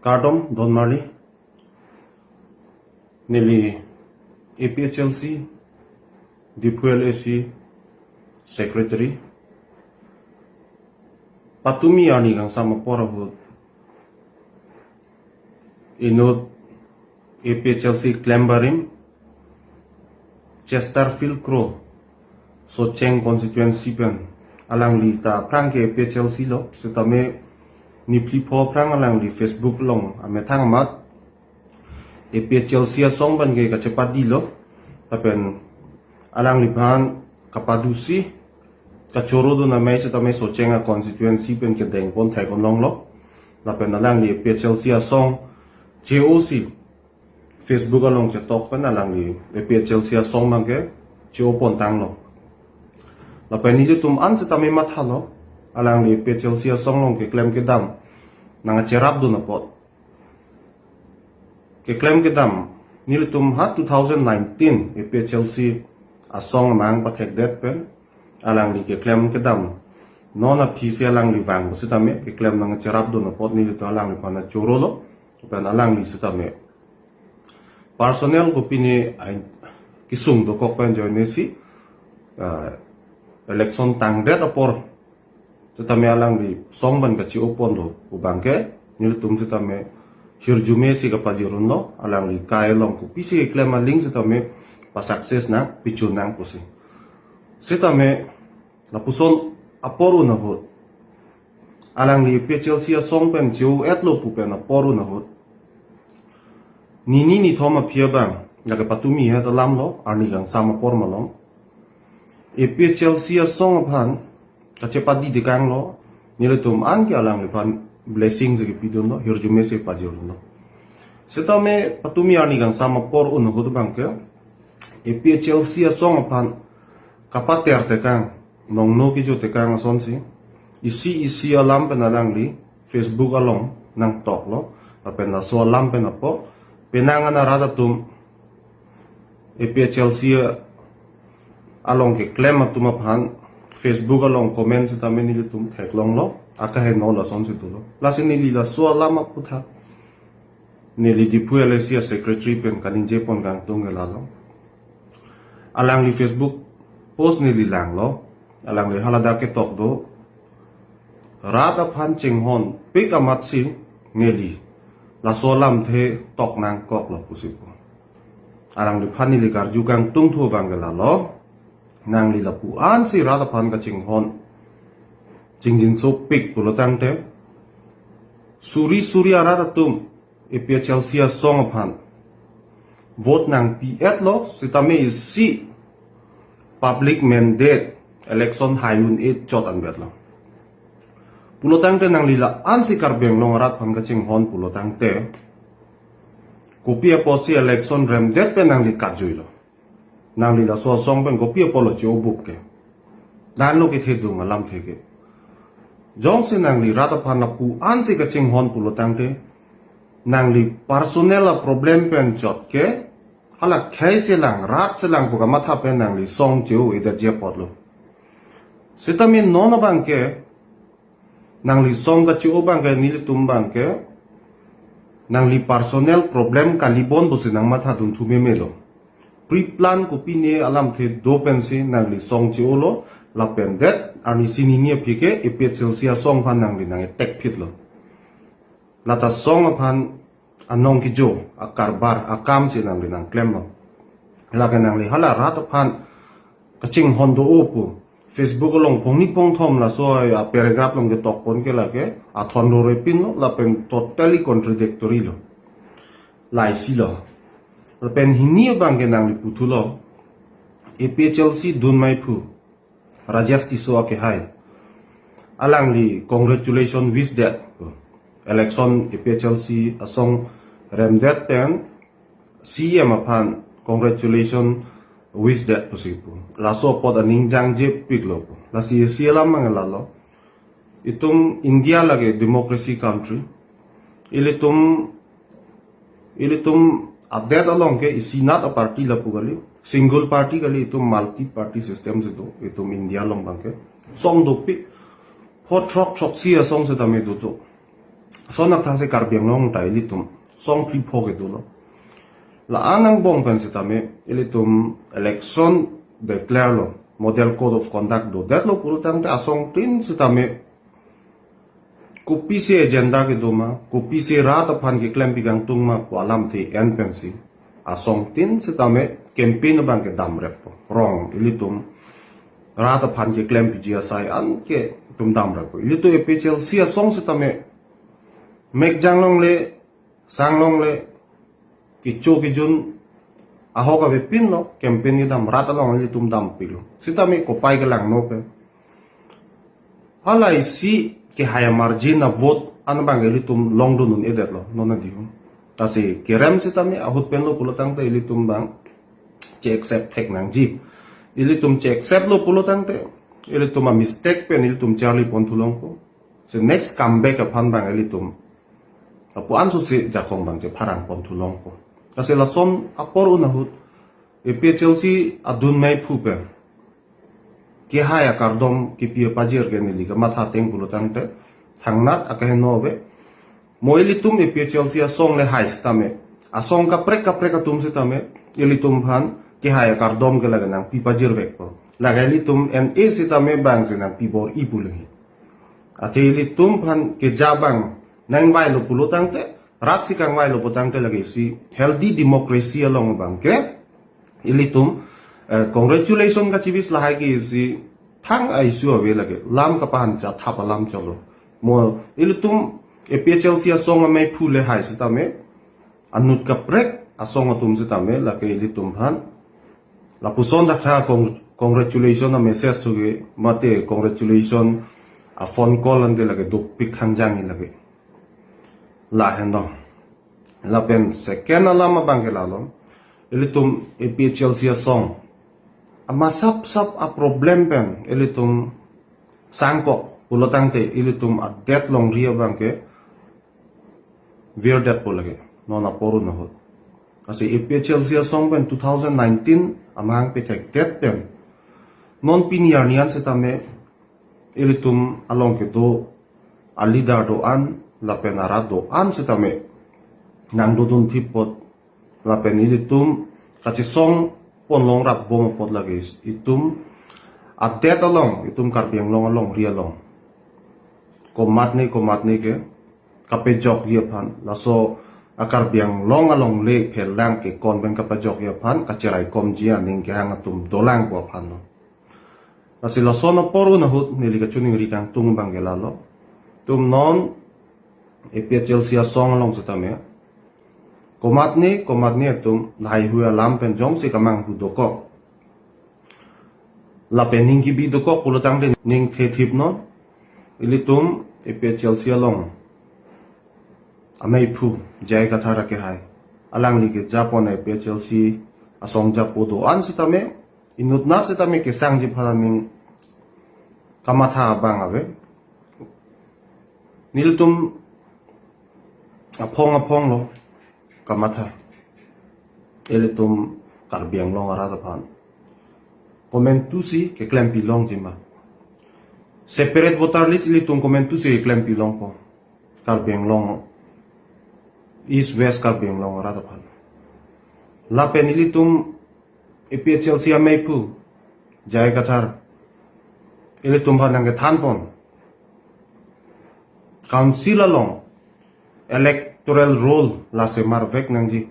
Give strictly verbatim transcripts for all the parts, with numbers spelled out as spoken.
Kardom, don marli. Neli A P H L C, Diphu L A C Secretary. Patumi arni kangsam apor ahut inut A P H L C klembarim Chesterfield Kro, Socheng constituency pen, alangli ta aphrang ke A P H L C lo, setame niphli pho aphrang alangli Facebook along amethang amat A P H L C asong pen ke kachepadi lo, lapen alangliphan kapadusi kachoro dun amei setame Socheng a constituency pen kedeng pon thai kon longlo, lapen alangli A P H L C asong che-osi Facebook along chetok pen alangli A P H L C asong abang ke che-o pon tanglo. Lapen nelitum an setame mathalo, alangli A P H L C asong along keklem kedam nangcherap dun apot. Keklem kedam nelitum ha two thousand nineteen A P H L C asong amang pathekdet pen alangli keklem kedam non aphi si alangli vang setame keklem nangcherap dun apot nelitum alangliphan choro lo, pen alangli setame personal kopine ai kesung dokok pen ajoine si, ah, election tangdet apor setame alangli asong pen kache-o ponlo pu abang ke nelitum setame hirjume si kapajirun lo, alangli akai along kopisi keklem aling setame pa success nang, pichun nang pusi. Setame lapuson apor un ahut, alangli A P H L C asong pen che-o-et lo pu pen apor un ahut, nini nithom aphi abang, lake patumi het alam lo, arni kangsam apor malom, A P H L C asong aphan kachepadi tekang lo, nelitum an ke alangliphan blessing si kepi dun lo, hirjume si pajirun lo. Setame patumi arni kangsam apor un ahut abang ke A P H L C asong aphan kapater tekang, nongno kejo tekang asonsi isi isi alam pen alangli Facebook along nangtok lo, lapen laso alam pen apot penang an arat atum A P H L C along keklem atum aphan Facebook along comment setame nelitum theklong lo, akaheno lasonsi dolo. Lasi neli laso alam aputhak neli Diphu L A C a secretary pen kaningje pon kangtung ke lalo. Alangli Facebook post neli langlo, alangli haladak ketok do, rat aphan chinghon pik amatsi neli laso alamthe tok nangkok lo pusi pu. Alangliphan neli karju kangtung thu abang ke lalo, nangli lapu-an si rat aphan kachinghon chingjinso pik pulo tangte, suri suri arat atum A P H L C asong aphan vote nangpi-et lo, setame isi public mandate election hai un-e chot anvet lo. Pulo tangte nangli la-an si Karbi Anglong arat aphan kachinghon pulo tangte, kopi apotsi election remdet pen nangli karjuilo? Nangli laso asong pen kopi apotlo che-o bup ke? Danlo kethedung alamthe ke. Jongsi nangli rat aphan lapu-an si kachinghon pulo tangte, nangli personal a problem pen chot ke, hala khei selang, rat selang pu kamatha pen nangli song che-o-edet ji apotlo. Setame non abang ke, nangli song kache-o abang ke, nelitum abang ke, nangli personal problem kalibon pusi nangmatha dun thu meme lo. Pre-plan kopine alamthe do pensi nangli song che-o lo, lapen det arnisi nini aphi ke A P H L C asong aphan nangli nang-attack phit lo. Lata song aphan anong kejo, akarbar, akam si nangli nangklem lo. Lake nangli hala rat aphan kachinghon do-o pu Facebook along phongni phongthom laso a paragraph along ketok pon ke lake athon rore pin lo, lapen totally contradictory lo. Laisi lo. Lapen hini abang ke nangli puthulo, A P H L C dunmai phu Rajesh Tisso akehai, alangli congratulation wish det. Election A P H L C asong remdet pen C E M aphan congratulation wish det pusi pu. Laso apot aning jangje pik lo pu. Lasi isi alam abang lalo. Itum India lake democracy country. Ilitum, ilitum adet along ke isinat a party lapu kali. Single party kali, itum multi party system si do. Itum India along abang ke song dopik. Pho throk throksi asong setame do do. Lason athak si Karbi Anglong ta ilitum song phli pho kedo lo. La-an angbong pen sitame ilitum election declare lo, model code of conduct do det lo pulo tangte asongtin sitame kopisi agenda kedo ma, kopisi rat aphan keklem pikangtung ma pu alamthe en pensi asongtin sitame campaign abang ke damrep po. Rong ilitum rat aphan keklem piji asai an ke itum damrep po. Ilitum A P H L C asong sitame mekjang longle, sang longle, kecho kejun ahok avepin lo, campaign kedam rat along ilitum dam pilo. Sitame kopai kelang no pen, hala isi kehai amargin avote an abang ilitum longdun un-edet lo non adihu. Lasi kerem sitame ahut pen lo pulo tangte ilitum abang che-accept thek nangji. Ilitum che-accept lo pulo tangte ilitum amistake pen ilitum charli pon thulong ko. So next comeback aphan abang ilitum apu anso si jakong abang chepharang pon thulong ko. Lasi lason apor un ahut A P H L C adun meiphu pen kehai akardom kepi apajir ke neli kamatha ateng pulo tangte thangnat akeheno ave. Mo ilitum A P H L C asong le hai sitame, asong kaprek kaprek atum sitame ilitum aphan kehai akardom ke lake nangpi pajirvek po. Lake ilitum N A sitame bang si nangpi bor-i pu lehi. Athe ilitum aphan keja abang nangvai lo pulo tangte, rat si kangvai lo pulo tangte lake isi healthy democracy along abang ke ilitum, eh, congratulation kachivis lahai ke isi thang a-issue ave lake, lam kapahan cha thap alam cholo. Mo ilitum A P H L C asong ameiphu le hai sitame, anut kaprek asong atum sitame lake ilitum aphan lapuson dak tha cong-, congratulation a-message thuke mate congratulation a-phone call ante lake dopik khangjang-i lake. Lahenlo. Lapen second alam abang ke lalo, ilitum A P H L C asong amasap sap a-problem pen ilitum sangkok pulo tangte ilitum adet longri abang ke virdetpo lake non apor un ahut. Lasi A P H L C asong pen two thousand nineteen amahang pethekdet pen non pini arni an sitame ilitum along kedo a-leader do-an lapen arat do-an sitame nangdodun thip apot lapen ilitum kachesong pon longrap bom apot lake itum adet along, itum Karbi Anglong alongri along komatne komatne ke kapejokji aphan, laso a-Karbi Anglong alongle phelang ke kon pen kapejokji aphan kacheraikomji aning kehang atum dolangpo aphan lo. Lasi lason apor un ahut neli kachiningri kangtung abang ke lalo. Itum non A P H L C asong along sitame komatne komatne atum lahai hui alam pen jongsi kamanghu dokok lapen ning kebi dokok pulo tangte ning thethip non. Ilitum A P H L C along ameiphu J I Kathar akehai, alangli kejapon A P H L C asong japo do-an sitame inutnat sitame kesangji aphan aning kamatha abang ave. Nelitum aphong aphong lo kamatha, ilitum Karbi Anglong arat aphan komantusi keklempi longji ma? Separate voter list ilitum komantusi keklempi longpo Karbi Anglong, East West Karbi Anglong arat aphan? Lapen ilitum A P H L C ameiphu J I Kathar ilitum aphan nangkethanpon, council along electoral roll la semarvek nangji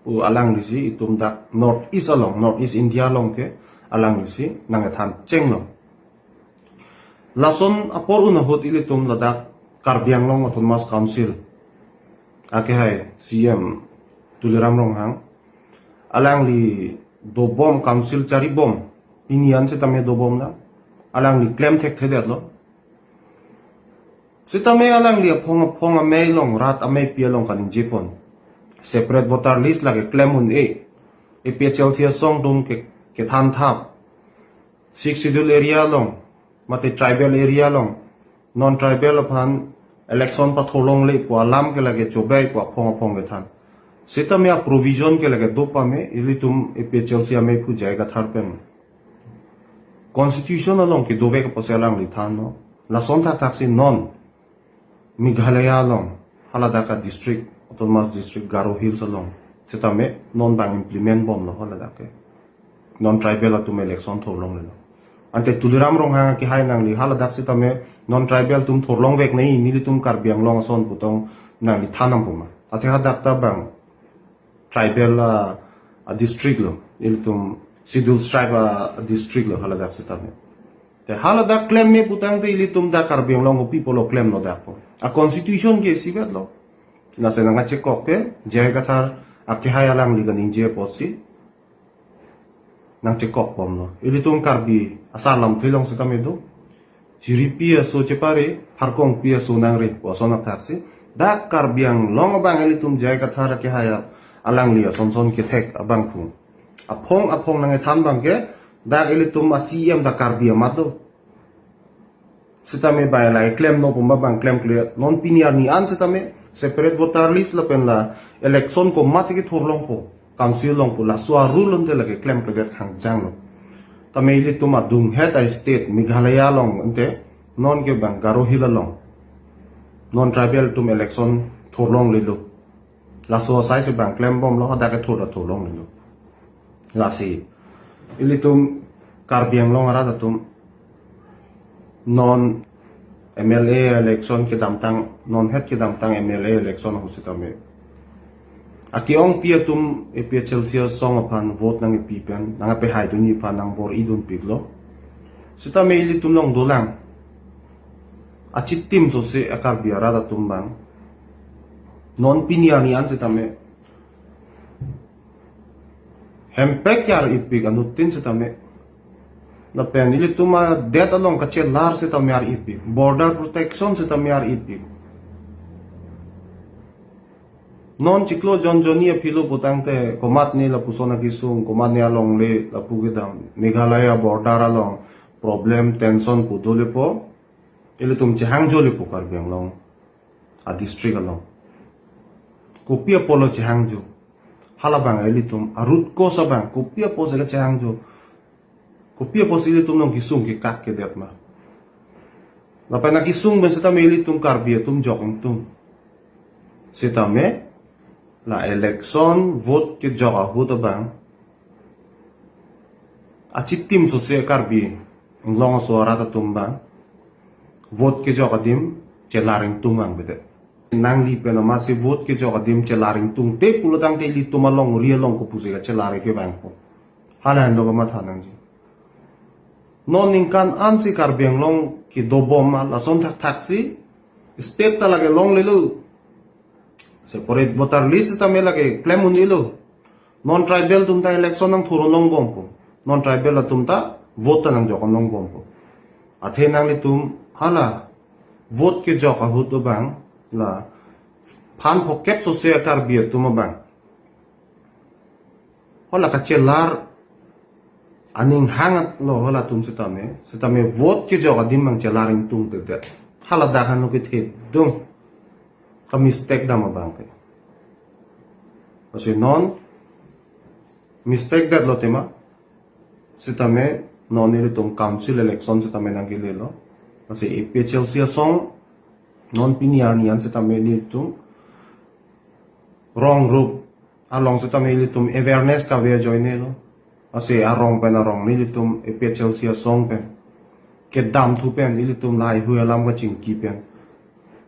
pu alanglisi itum dak North East along, North East India along ke alanglisi nangkethan chenglo. Lason apor un ahut ilitum ladak Karbi Anglong Autonomous Council akehai C M Tuliram Ronghang, alangli dobom, council charibom, pini an sitame dobom na, alangli klem thekthedetlo. Sitame alangli aphong aphong amei along, rat ameipi along kaningjepon, separate voter list lake klem un-e, A P H L C asong atum ke, kethan thap, Sixth Schedule area along mate tribal area along non-tribal aphan election pathor longle pu alam ke lake chobei pu aphong aphong kethan. Sitame a-provision ke lake dopame, ilitum A P H L C ameiphu J I Kathar pen constitution along kedovek apotsi alangli thanlo. Lason thakthak si non Meghalaya along, haladak a district, autonomous district Garo Hills along sitame non bang implement bomlo haladak ke. Non tribal atum election thurlonglelo. Ante Tuliram Ronghang akehai nangli haladak sitame non tribal atum thurlongvek nangji, nelitum Karbi Anglong ason pu tong nangli than nangpo ma? Athe hadak ta bang tribal a, a district lo, ilitum scheduled tribe a district lo haladak sitame. Te haladak klem me pu tangte ilitum dak Karbi Anglong kopi apotlo klemlo dak po? A constitution ke isivet lo. Lasi nangkachekok ke J I Kathar akehai alangli kaningje apotsi nangchekok bomlo. Ilitum Karbi asar lamthe along sitame do, chiripi aso chepare, pharkongpi aso nangre pu ason athaksi dak Karbi Anglong abang ilitum J I Kathar akehai alangli asonson kethek abangphu aphong aphong nangkethan abang ke dak ilitum a C E M dak Karbi amat lo. Sitame bai lai klemno pu ma bang klemkle. Non pini arni an sitame separate voter list lapen la election komatsi kethurlongpo, council longpo, laso a rule ante lake klemkledet hangjanglo. Tame ilitum adunghet a state Meghalaya along ante non ke bang Garo Hill along non tribal atum election thurlonglelo. Laso asai si bang klem bomlo, hadak kethur ta thurlonglelo. Lasi ilitum Karbi Anglong arat atum non M L A election kedamtang, non het kedamtang M L A election ahut sitame ake-ongpi atum A P H L C asong aphan vote nangkepi pen nangkepehaidunji aphan nangbor-idunpiklo. Sitame ilitum along dolang achitim sose a Karbi arat atum bang non pini arni an sitame hempek ke ar-ipik, anuttin sitame. Lapen ilitum adet along kachelar sitame ar-ipik, border protection sitame ar-ipik. Non chiklo jon jonni aphi lo pu tangte komatne lapuson akesung, komatne alongle lapu kedam, Meghalaya border along problem tension pu dolepo, ilitum chehangjolepo Karbi Anglong a district along. Kopi apotlo chehangjo? Halabang ilitum a root cause abang kopi apotsi kachehangjo? Kopi apotsi ilitum along kesung kekak kedet ma? Lapen akesung pen sitame ilitum Karbi atum jok ingtung. Sitame la election vote kejok ahut abang achitim sose Karbi Anglong aso arat atum bang vote kejok adim chelar ingtung ang bede. Nangli pen amatsi vote kejok adim chelar ingtungte pulo tangte ilitum alongri along kopusi kachelar ke bang po? Hala henlo kamatha nangji. Non ningkan ansi Karbi Anglong kedobom ma, lason thakthaksi state ta lake longlelo. Separate voter list tame lake klem un-elo. Non tribal atum ta election nangthurlongbompo. Non tribal atum ta vote ta nangjok longbompo. Athe nanglitum hala vote kejok ahut abang la phan phokep sose a Karbi atum abang hala kachelar aning hang lo halatum sitame, sitame vote kejok adim bang chelar ingtungtedet. Hala dak hanu kethedung ka mistake dam abang ke. Lasi non mistake detlo tema. Sitame non ilitum council election sitame nangkelelo. Lasi A P H L C asong non pini arni an sitame nelitum rong rup along sitame ilitum awareness kave ajoinelo. Lasi arong pen arong nelitum A P H L C asong pen kedamthu pen ilitum lahai hui alam kachingki pen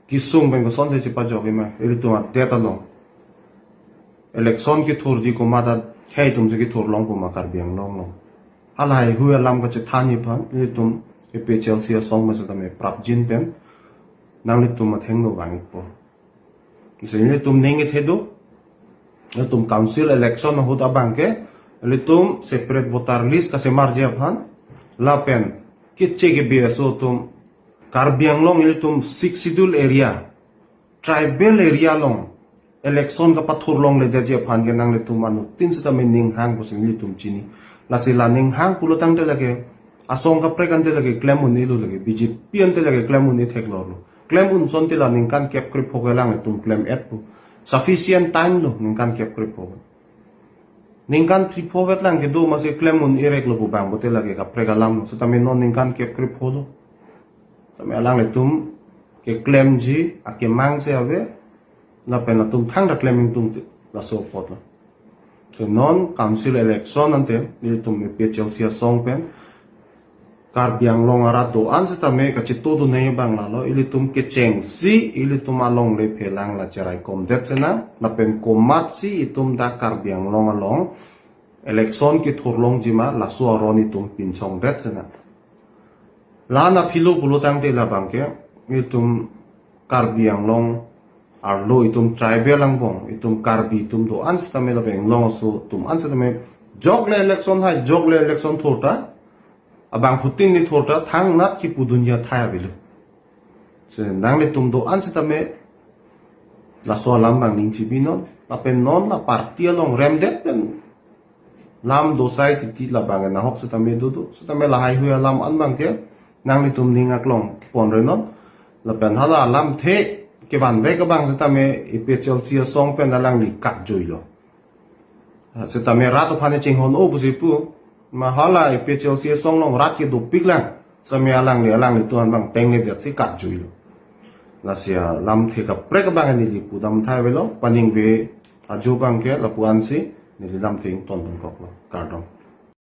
kesung pen kosonsi chepajokji ma, ilitum adet along election kethurji komat akhei atumsi kethurlongpo ma Karbi Anglong along? Halahai hui alam kachethanji aphan ilitum A P H L C asong pen sitame prapjin pen nanglitum athengno vang-ikpo. Lasi ilitum ning kethedung, ilitum council election ahut abang ke ilitum separate voter list kasemarji aphan lapen keche kebe aso atum, Karbi Anglong ilitum Sixth Schedule area, tribal area along election kapathurlongledetji aphan ke nanglitum anuttin sitame ning hang pusi ilitum chini. Lasi la ning hang pulo tangte lake asong kaprek ante lake klem un-elo, lake B J P ante lake klem un-e theklonglo. Klem un asonte la ningkan kep krepho ke alanglitum klem-etpo. Sufficient time lo ningkan kep krepho. Ningkan krepho vet lang kedo amatsi klem un-e reklo pu bang pote lake kaprek alam lo. Sitame non ningkan kep krepho lo. Tame alanglitum keklemji akemang si ave, lapen atum thangta klem ingtung laso apotlo. So non council election ante ilitum A P H L C asong pen Karbi Anglong arat do-an setame kachito do nai abang lalo, ilitum kechengsi ilitum alongle phelang la cheraikomdet senang, lapen komatsi itum dak Karbi Anglong along election kethurlongji ma laso aron itum pinchongdet senang. La-an aphilo pulo tangte labang ke itum Karbi Anglong arlo itum tribal angbong, itum Karbi atum do-an setame lapen Anglong aso atum an setame jokle election hai, jokle election thurta, abangphutin ni thurta thangnat kipudunji athai avelo. So nanglitum do-an setame laso alam abang ning chibinon, lapen non la party along remdet pen lam dosai titi labang nahok setame dodo, setame lahaihui alam an abang ke nanglitum ning aklong ponrenon, lapen hala alamthe kevanvek abang setame A P H L C asong pen alangli katjuilo. Setame rat aphan chinghon-o pusi pu, ma hala A P H L C asong along rat kedopik lang, setame alangli, alanglitum an abang tengledetsi katjuilo. Lasi alamthe kaprek abang neli pudam athai avelo, paningve ajo abang ke lapu-ansi neli lamthe ingtonpon koklo. Kardom.